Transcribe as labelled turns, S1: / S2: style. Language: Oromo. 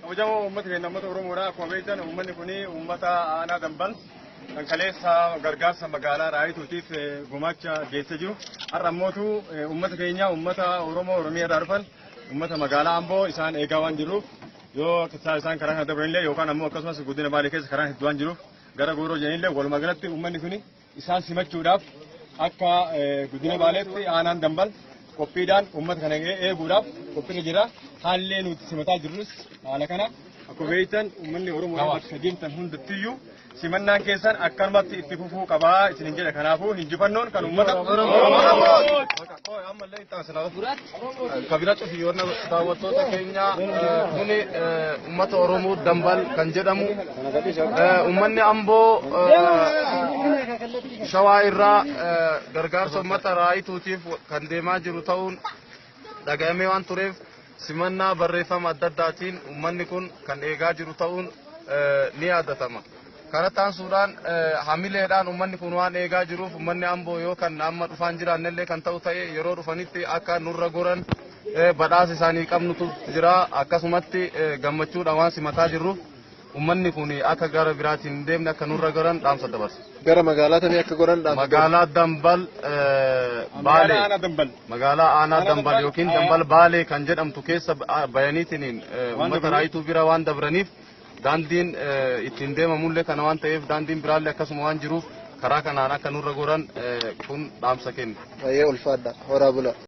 S1: Kabajamoo uummata keenya, uummata Oromoodha. Akkuma beektan, uummanni kun uummata aanaa Dambal kan kaleessa gargaarsa magaalaa Raayituutiif gumaacha geessee jiru. Har'a ammootu uummata keenya, uummata Oromoo Oromiyaa irraa dhufan, uummata magaalaa Amboo isaan eegaa waan jiruuf, yoo isaan karaa kana dabranillee yookaan ammoo akkasumas godina Baalee keessa karaan hedduu waan jiruuf gara Gooroo jedhanillee, walumaa galatti uummanni kun isaan simachuudhaaf akka godina Baaleetti aanaan Dambal qophiidhaan uummata kana eeguudhaaf qophiirra jira. Haallee nuti simataa jirrus haala kana. Akkuma beektan, uummanni Oromoo bakka deemtan hundattiyyuu simannaan keessan akkanumatti itti fufuu qabaa isinin jedha. Kanaafuu injifannoon kan uummata
S2: Kabira cufi. Daawwattoota keenya, kuni uummata Oromoo Dambal kan jedhamu, uummanni Amboo Shawaa irraa gargaarsa uummata Raayituutiif kan deemaa jiru ta'uun dhaga'amee waan tureef, simannaa barreeffama adda addaatiin uummanni kun kan eegaa jiru ta'uun ni yaadatama. Kana taasisuudhaan hamileedhaan uummanni kun waan eegaa jiruuf, uummanni Amboo yoo kan amma dhufaan jiraannellee kan ta'u ta'e, yeroo dhufanitti akka nurra goran badhaasa isaanii qabnutu jira. Akkasumatti gammachuudhaan waan simataa jirruuf, uummanni kun akka gara biraatiin hin deemne, akka nurra goran dhaamsa dabarsa.
S3: Gara magaalaa tamii akka goran dhaamsa?
S2: Magaalaa Dambal Baalee.
S1: Aanaa Dambal.
S2: Magaalaa aanaa Dambal yookiin Dambal Baalee kan jedhamtu keessa bayaniitiin uummata Raayituu bira waan dabraniif, daandiin ittiin deemamullee kana waan ta'eef, daandiin biraallee akkasuma waan jiruuf, karaa kanaan akka nurra goran kun dhaamsa kenna.
S3: Baay'ee ulfaadha. Horaa bula.